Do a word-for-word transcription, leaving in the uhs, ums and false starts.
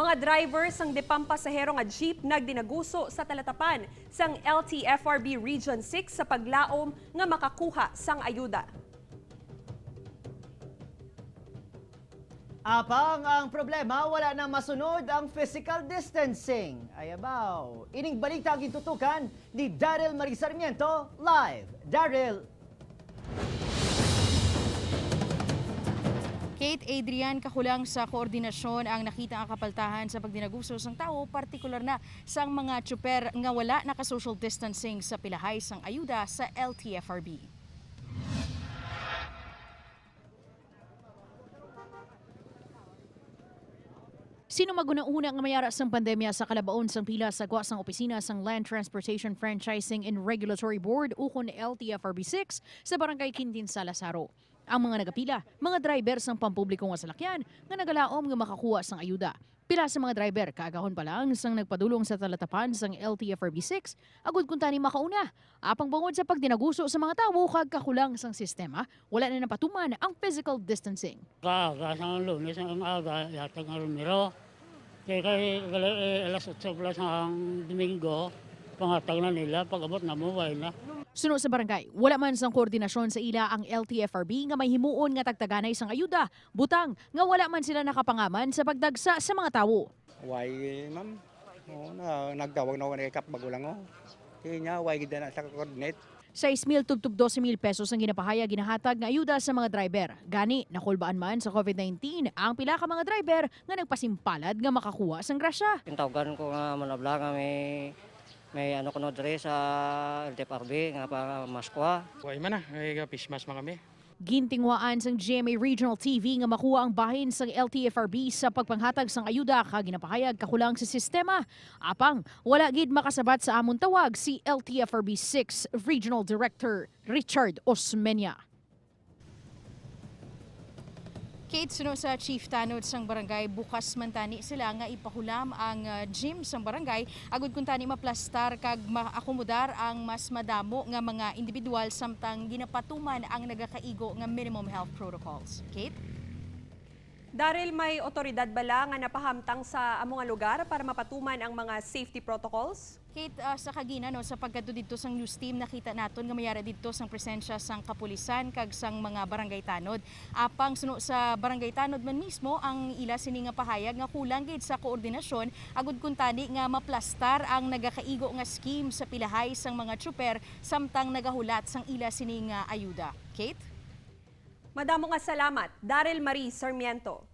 Mga driver sang dipampasahero nga jeep nagdinaguso sa talatapan sang L T F R B Region six sa paglaom nga makakuha sang ayuda. Apang ang problema, wala na masunod ang physical distancing. Ayabaw, ining balita gintutukan ni Daryl Marie Sarmiento. Live, Daryl. Kate, Adrian, kakulang sa koordinasyon ang nakita nga kapaltahan sa pagdinaguso sang tawo, partikular na sang mga tsuper nga wala naka-social distancing sa pilahay sang ayuda sa L T F R B. Sino maghunahuna nga may ara sang pandemya sa kalabaon sang pila sa gwa sang opisina sang Land Transportation Franchising and Regulatory Board, ukon L T F R B six, sa Barangay Quintin Salazaro? Ang mga nagapila, mga driver sang pampubliko nga salakyan nga nagalaom nga makakuha sang ayuda. Pila sa mga driver kaagahon pa lang sang nagpadulong sa talatapan sang L T F R B six, agud kuntani makauna. Apang bangod sa pagdinaguso sa mga tawo kag kakulang sang sistema, wala na napatuman ang physical distancing. Kaaga sang Lunes ang aga, yatag nga Romero. Kay, kay, kay, eh, alas otso plus ang Domingo, pangatag na nila, pag-abot na mo, way na. Suno sa barangay, wala man sang koordinasyon sa ila ang L T F R B nga may himuon nga tagtaganay sang ayuda, butang nga wala man sila nakapangaman sa pagdagsa sa mga tawo. Why, ma'am? Oo, na, nagtawag na ako ni Kap Bagulang, oh. Kaya niya, why gid na sa coordinate? Sais mil tubtob dose mil pesos ang ginapahayag ginahatag nga ayuda sa mga driver. Gani, nakulbaan man sa covid nineteen ang pila ka mga driver nga nagpasimpalad nga makakuha sang grasya. Pintawgan ko nga manabla nga may, may ano kuno diri sa L T F R B nga pa Maskwa. Wa man na, may face mask man kami. Gintinguhaan sang G M A Regional T V nga makuha ang bahin sang L T F R B sa pagpanghatag sang ayuda kag ginapahayag kakulang sa sistema. Apang wala gid makasabat sa amon tawag si L T F R B six Regional Director Richard Osmeña. Kate, suno sa chief tanod sang barangay, bukas man tani sila nga ipahulam ang, ah, gym sang barangay agud kuntani maplastar kag maakomodar ang mas madamo nga mga individual samtang ginapatuman ang nagakaigo nga minimum health protocols. Kate? Daryl, may otoridad bala nga napahamtang sa amo nga lugar para mapatuman ang mga safety protocols? Kate, ah, sa kagina, no, sa pagkadto didto sang news team, nakita naton nga may ara didto sang presensya sang kapulisan kag sang mga barangay tanod. Apang suno sa barangay tanod man mismo, ang ila sini nga pahayag nga kulang gid sa koordinasyon agud kuntani nga maplastar ang nagakaigo nga scheme sa pilahay sang mga tsuper samtang nagahulat sang ila sini nga ayuda. Kate? Madamo nga salamat, Daryl Marie Sarmiento.